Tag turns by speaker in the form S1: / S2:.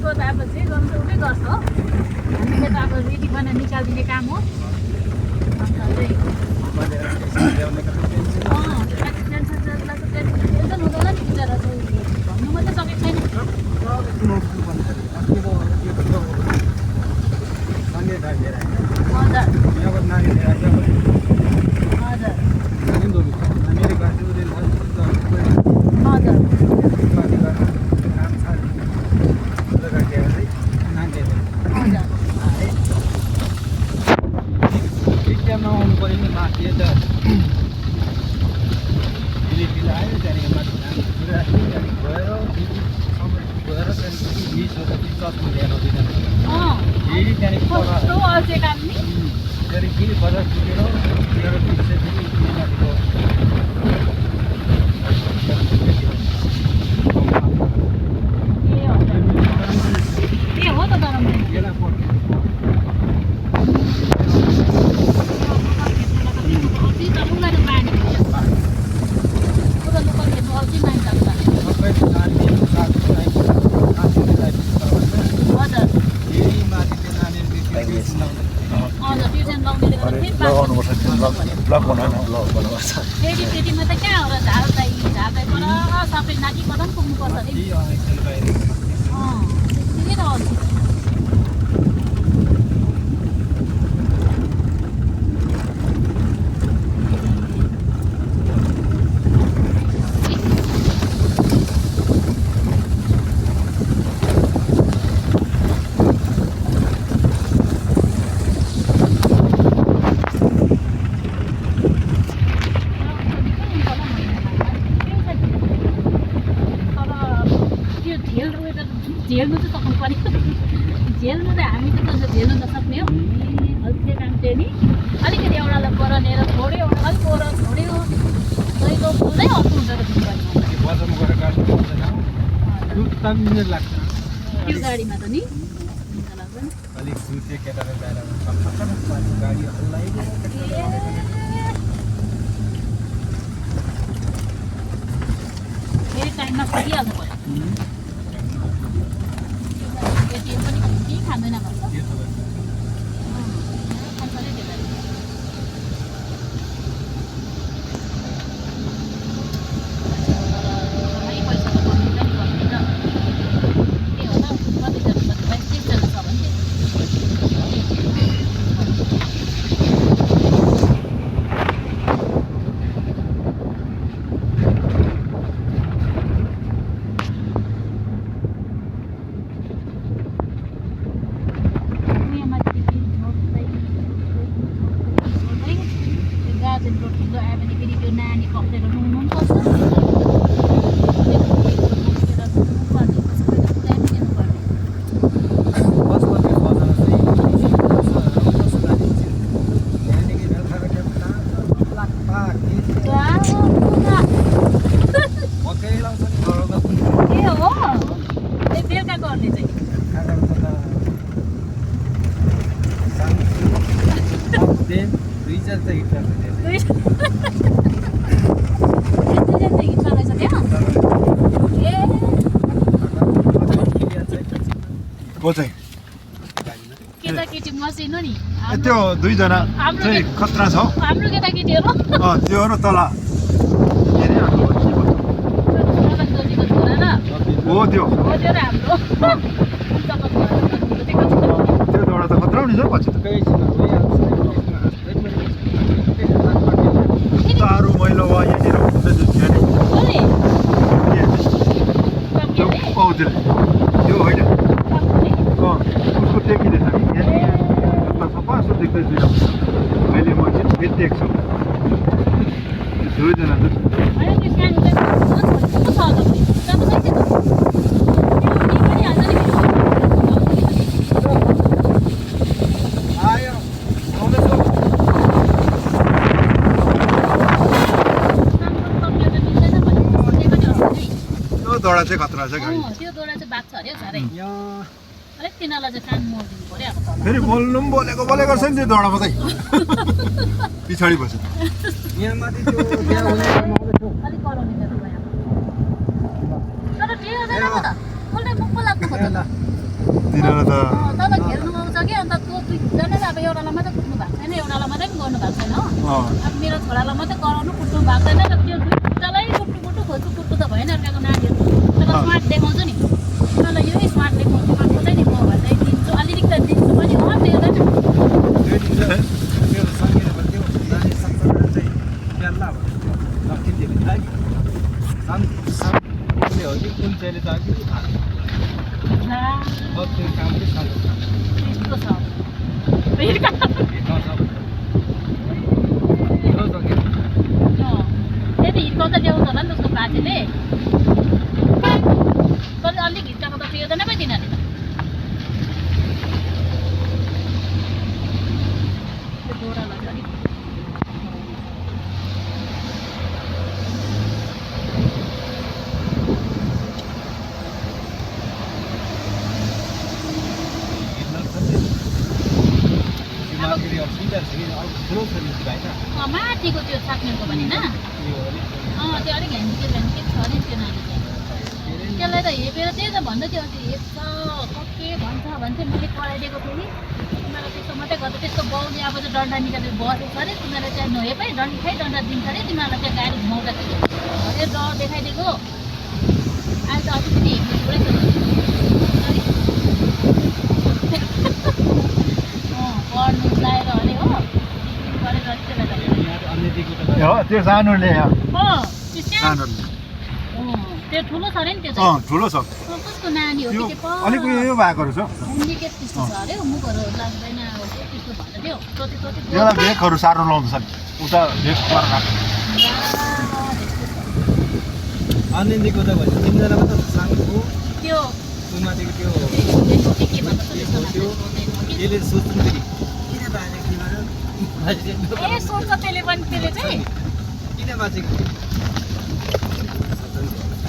S1: त अब जे गर्नु उठै गर्छ हो हामीले त अब रेडी बनाएर निकालिदिने काम हो अन्त चाहिँ टेन्सन हुँदैन नि बिचरा चाहिँ भन्नु मात्रै सकेको छैन फेरि मात्रै कहाँ हो र झार्दै पर सबै नाकीमा पनि पुग्नुपर्छ नि त्यति त झेल्नु चाहिँ सक्नु पर्यो झेल्नु त हामी त झेल्नु त सक्ने हो त्यो काम थियो नि अलिकति एउटालाई परानेर छोड्यो एउटा अलिक पर छोड्यो दैको फुल्दै अर्को हुन्छ त्यो गाडीमा त नि फेरि टाइममा पुगिहाल्नु पर्यो एटिएम पनि केही खाँदैन भन्छ खान्छ अरे त्यसलाई पैसा त पर्दैन नि पर्ने त के होला कतिजना साथीभाइ 30 जना छ भने केटाकेटी मसिनो नि
S2: त्यो दुईजना चाहिँ खतरा छ
S1: हाम्रो केटाकेटीहरू
S2: त्यो र तल हो त्यो एउटा त खतरा हुने छ पछि तारू मैलो वा यहाँनिर त्यो होइन उसको देखिँदैछ नि सफा सो देख्दैछु अहिले म चाहिँ फेरि देख्छु दुईजना दोडा चाहिँ खतरा छ गाडी
S1: त्यो दोडा चाहिँ बाक्छ अरे साह्रै अलिक तिनीहरूलाई चाहिँ कान मोडिदिनु पर्यो अब
S2: फेरि बोल्नु पनि बोलेको छ नि त्यो दोडा मात्रै पछाडि बस्छ
S1: अलिक कराउने त तर ठिक हुँदैन त उल्टै मुख लाग्नु खोज्छ
S2: तिनीहरू त
S1: तर खेल्नु आउँछ कि अन्त त्यो दुईजनाले अब एउटालाई मात्रै कुट्नु भएको छैन एउटालाई मात्रै पनि गर्नु भएको छैन हो अब मेरो छोरालाई मात्रै कराउनु कुट्नु भएको छैन र त्यो दुईजनालाई कुट्नु खोज्छु कुट्नु त भएन अर्काको नानीहरू तर स्मार्ट देखाउँछु नि उनीहरूलाई यही स्मार्ट देखाउँछु मात्र चाहिँ नि म भन्दै दिन्छु अलिकति त दिन्छु पनि हो दिँदैन त्यस्तो छ फेरि त्यही त हिर्काउँदा ल्याउँछ होला नि त उसको बाजेले तर अलिक हिर्काएको त पिउँदैन पो तिनीहरूले त्यो बोरालाई चाहिँ अलिक माथिको त्यो साक्नेको भने न त्यो अलिक ह्यान्डिकेप छ नि त्यो नानी चाहिँ त्यसलाई त हेपेर त्यही त भन्दै थियो अस्ति हेप्छ के भन्छ भन्थ्यो मैले कराइदिएको फेरि तिमीलाई त्यस्तो मात्रै गर्दा त्यस्तो बाउले अब चाहिँ डन्डा निकालेर बसेको अरे तिमीलाई चाहिँ नहेपै डन्डा दिन्छ अरे तिमीहरूलाई चाहिँ गाडी घुमाउँदाखेरि अरे डर देखाइदिएको अहिले त अलिकति हेप्ने पढ्नु लाएर अरे हो
S2: त्यो सानोले
S1: त्यो ठुलो छ अरे नि त्यो चाहिँ
S2: ठुलो छ
S1: कसको नानी हो कि त्यो
S2: अलिक उयो भएको रहेछ
S1: ह्यान्डिकेप त्यस्तो छ अरे मुखहरू लाग्दैन त्यस्तो भन्दै थियो
S2: यसलाई भेकहरू साह्रो लाउँछ नि उता भेक पर राख्छ
S3: अन्यदेखिको त भन्छ तिनजना मात्र साङ्गो
S1: त्यो
S3: माथिको त्यो
S1: के भन्छ
S3: यसले सोच्नु फेरि किन बाजेको
S1: ए सोच्छ त्यसले पनि त्यसले चाहिँ
S3: किन बाजेको